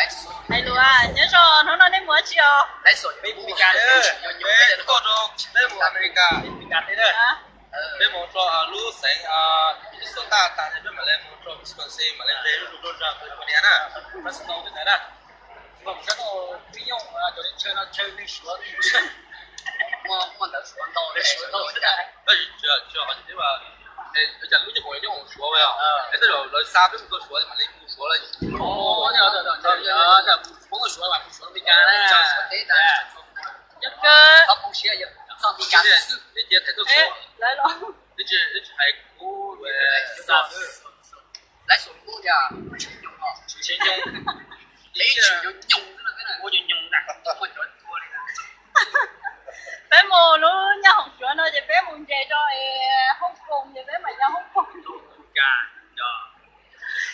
Hais lus, nyob zoo, hnub no nej mus dab tsi os? Peb mus Amelikas, peb mus Amelikas, peb mus rau lub xeev Minnesota tas peb mam li mus rau Wisconsin, mam li nres zuj zus rau California na, Fresno tej ntawd na. Cas lub nyob hauv nyob hauv Suav, es tej zaum lawv xa peb mus txog Suav mam li mus Suav lawm. Poob Suav mas poob Suav Amelikas na. Nyob kawg. Lawv los. Peb mus lub nyob hauv Suav no ces peb mus nres rau Hong Kong ces peb mam nyob Hong Kong.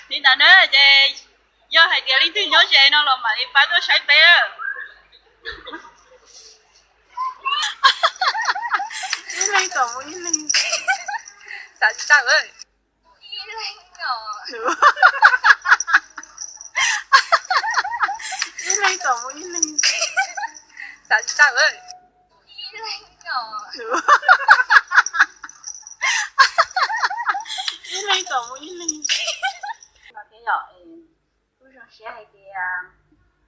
Li ntawd na ces yog hais tias leej twg nyob ze no los mam li pab tuaj saib peb. Ib leeg kom mus ib leeg. Xav tsis tau. Ib leeg kom mus ib leeg. Xav tsis tau. Ib leeg kom mus ib leeg. No thiab yom, kuj zoo siab hais tias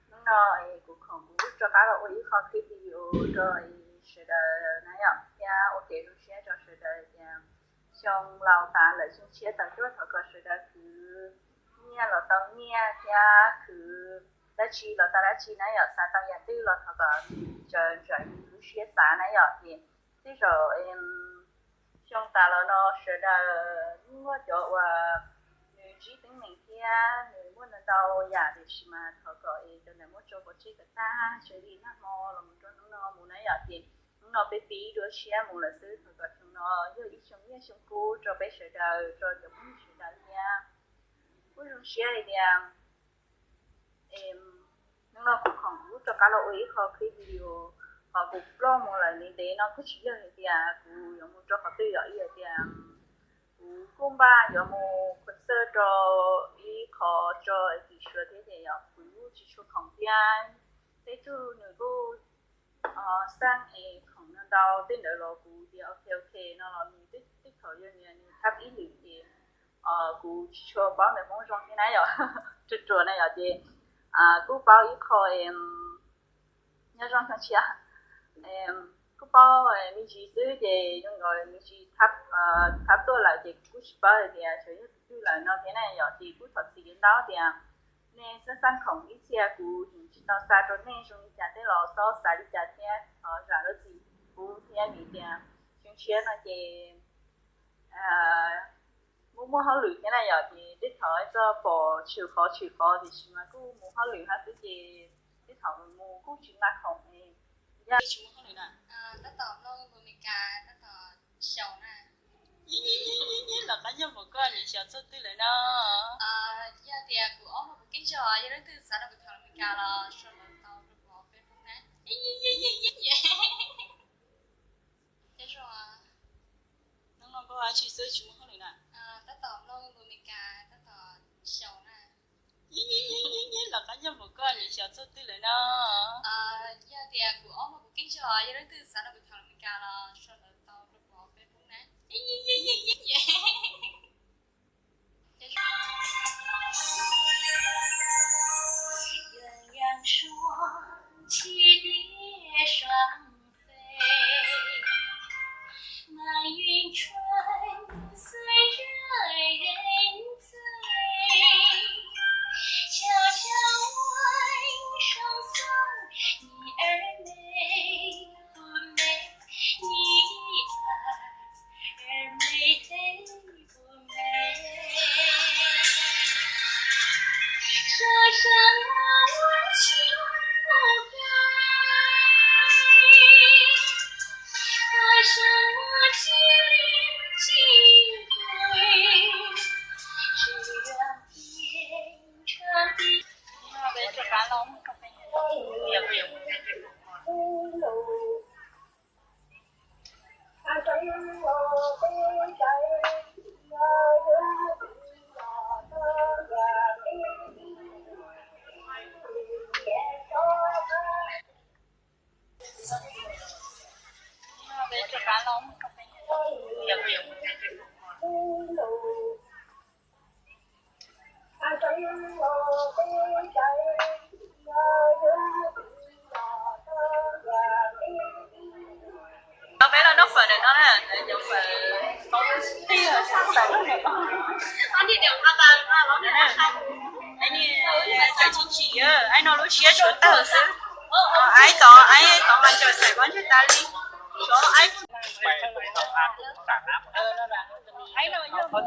hnub no kuv khoom kuv rov qab los ua ib qho clip video rau sawv daws na yom, thiab ua kev zoo siab rau sawv daws tias xyoo laus tas lawm xyoo tshiab tawm tuaj thov kom sawv daws khwv nyiaj los tau nyiaj thiab khwv dab tsi los tau dab tsi na yom, xav tau yam twg los thov kom tsaws ntawm yus lub siab xav na yom. Ces tej zaum xyoo tas los no sawv daws muaj cov uas nws ntsib teeb meem thiab nws muaj ntau ntau yam, tiam sis mas thov kom es cov ntawd muab tso pov tseg kom tag, tsis li nag hmo los mus rau hnub no mus na yom. Ces hnub no peb pib dua siab mus lawm xwb, thov kom xyoo no yog ib xyoo nyiaj xyoo kub rau peb sawv daws, rau cov phooj ywg sawv daws thiab. Kuj zoo siab hais tias hnub no kuv khoom kuv rov qab los ua ib qho clip video, qhov kuv ploj mus lawm ntev ntev no kuj tsis yog hais tias kuv yuav mus rau qhov twg yom, ib yam tias kuv kuj npaj yuav mus concert rau ib qho rau tim Suav thiab ces yog kuv tsis tshua khoom thiab. Tej tug nws kuj xaj es khoom no ntau tej ntawd los kuv tias ok ok no los nws tej thaum yog nws thab ib lwm ces kuv tsis tshua paub ntawv Hmoob zoo thiab na yom, ruam ruam na yom. Ces kuj paub ib qho nyob zoo xyoo tshiab, kuj paub me ntsis xwb ces zoo nkaus me ntsis thab tuaj lawm ces kuj tsis paub hais tias xyov yog tus twg lawm no thiab na yom. Ces kuj thov txim ntau tias nej xaj xaj khoom ib txhia kuv yeej tsis tau xa rau nej zoo li cas tej los xav li cas thiab thov zam lub txim pub thiab vim tias xyoo tshiab no ces muaj muaj hauj lwm thiab na yom, ces tej thaum txoj pom tshwm qhov tshwm qhov tiam sis mas kuj mus hauj lwm hab xwb ces tej thaum mus kuj tsis nqa khoom. Yog tsis mus hauj lwm na? Tab tom nplooj mus Amelikas tab tom xyaum na. Los qab nyob mus koj niam xyaum txog twg lawm no? Yog tias kuv ob hmo kuv keeb zog yog leej twg xav nrog kuv tham Amelikas los sau ntawv tau rau kuv hauv Facebook na. Hnub no koj ua dab tsi xwb tsis mus hauj lwm na? Tab tom nplooj mus Amelikas tab tom xyaum na. Los qab nyob mus koj niam xyaum txog twg lawm no? Yog tias kuv ob hmo kuv keeb zog yog leej twg xav nrog kuv tham Amelikas los sau ntawv tau rau kuv hauv Facebook na. Peb los noj fawm ntawm no na, cov fawm tib xav xav lub ntawm no. Aib no lub siab tshuav tawg xwb. Aib tod, aib tod mas ntsawg xaim pob ntseg tas li. Aib no yog muaj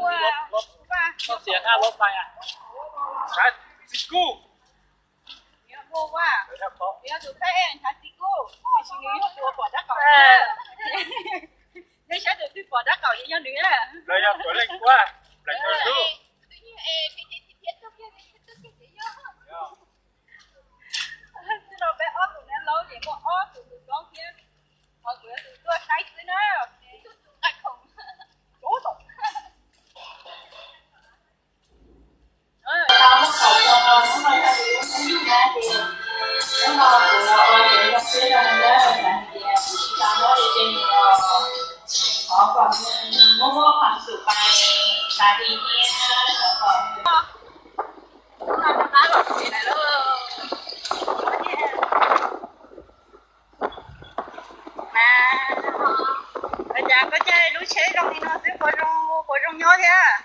Yog muaj vaj, yog tus thaij ntshav txiv kuj, tiam sis nws yog tus uas pom rab qaum. Nej saib tus twg pom rab qaum ces yog nws. Xwb no peb ob tug neeg laus ces muaj ob tug tus koob thiab, ho kuv yog tus tuaj saib xwb na. Mas, ua cas koj caij lub tsheb zoo li no xwb puas zoo, puas zoo nyob thiab?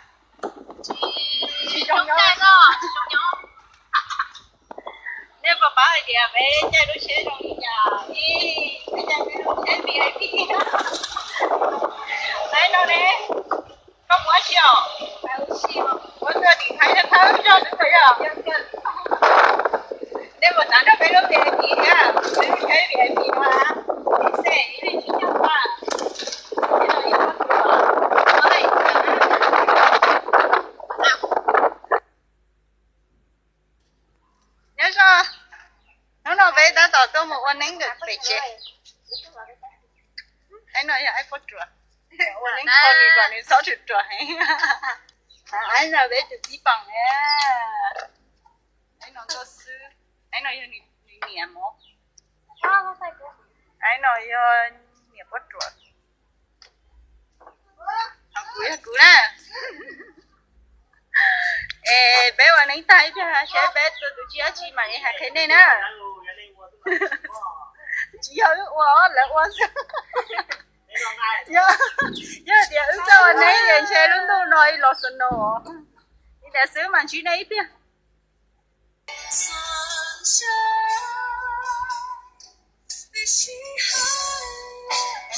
Tsis zoo nyob. Nej puas paub hais tias peb caij lub tsheb zoo li cas? Peb caij peb lub tsheb V I P. Peb no ne, koj puas tsis os? Kuv tuaj tim Thaib thawj zog xwb yog. Nej puas xav nrog peb lub V I P thiab? Peb lub tsheb V I P no na, ib xees ib leeg tsib caug pab. Nyob zoo, hnub no peb tab tom tuaj mus ua neeb ntawm pem tsev. Aib no yog aib poj ruam, ua neeb kho nws kom nws txhob ruam ruam heev. Aib no peb tus txiv pam na. Aib no nkauj xwb, aib no yog nws niam mov. Aib no yog niam poj ruam. Kuv yog kuv na. Es peb ua neeb tag ib pliag saib peb tua tus tshiab tsis mam li hais qhia nej na. Tsis yog wb ua, lawv ua xwb. Yog tias wb txawj ua neeb es ntshe lub ntuj no ib los snow. Li ntawd xwb mas ntsib nej ib pliag.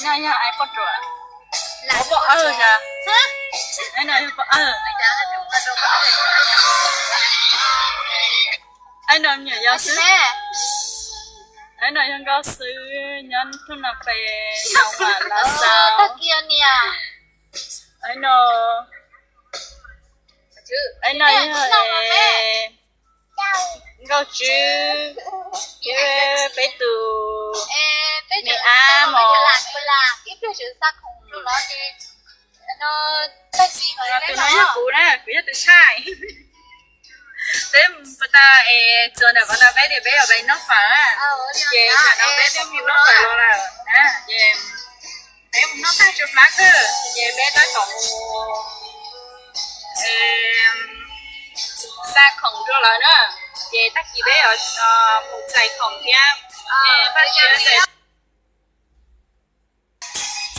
No yog aib poj ruam. Aib poj awg. Aib no yog poj awg. Aib no nyuam yau xwb. Aib no yog nkauj xwb, nyob thoob no pes no vam lav xaus. Aib no, aib no yog nkauj tswb thiab peb tus me ab mos. Tus no yog kuv na, kuv yog tus thaij. Peb mus tas es txuas ntawm qhov no peb tias peb yuav peb noj fawm na, ces tam no peb twb mus noj fawm los lawm na, ces peb mus noj tag tsuas plab kawg ces peb tab tom mus xa khoom rau lawv na, ces tag kis peb yuav mus txais khoom thiab. Paj siab.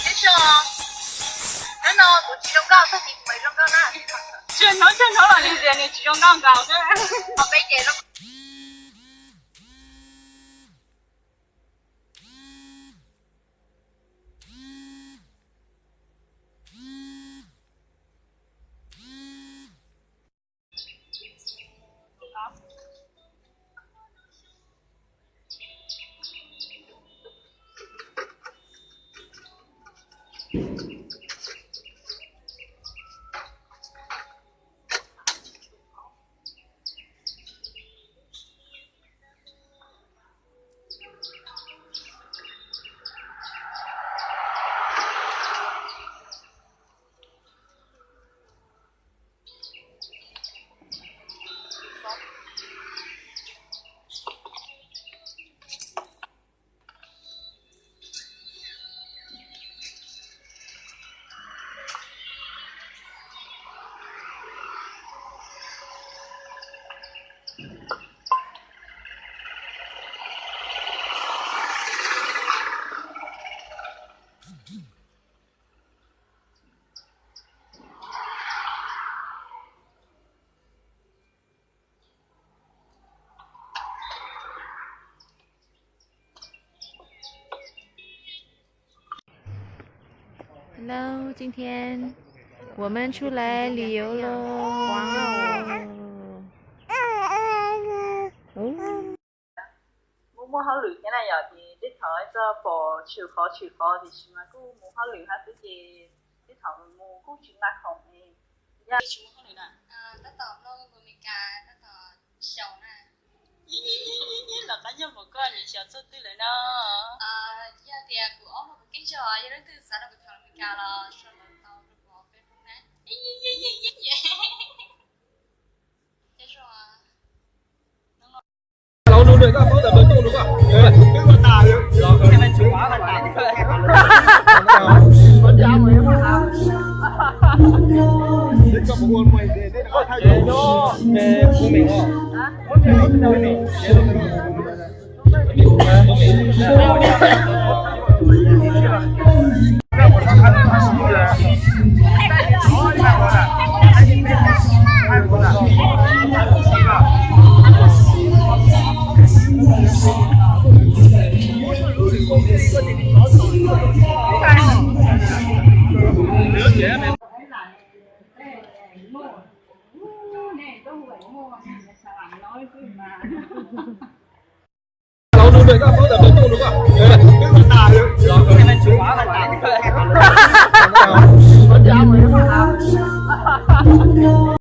Nyob zoo, hnub no kuv tsis zoo nkauj, tag kis kuv mam zoo nkauj na. Tsuag hnub tsuag hnub los nws tias nws tsis zoo nkauj nkaus xwb. Ho peb ces zoo Hello，今天我们出来旅游喽。 Mus muaj hauj lwm thiab na yom, ces tej thaum txog pom tshwm qhov tshwm qhov tiam sis mas kuj mus hauj lwm hab xwb ces tej thaum mus kuj tsis nqa khoom li. Yog tsis mus hauj lwm na, tab tom noj Meskas tab tom xyaum na. Los qab nyob npaum koj nyiam xyaum txog twg lawm no? Yog tias kuv ob hmos kuv keeb zog yog leej twg xav nrog kuv tham Meskas los sau ntawv tau rau kuv hauv Facebook na.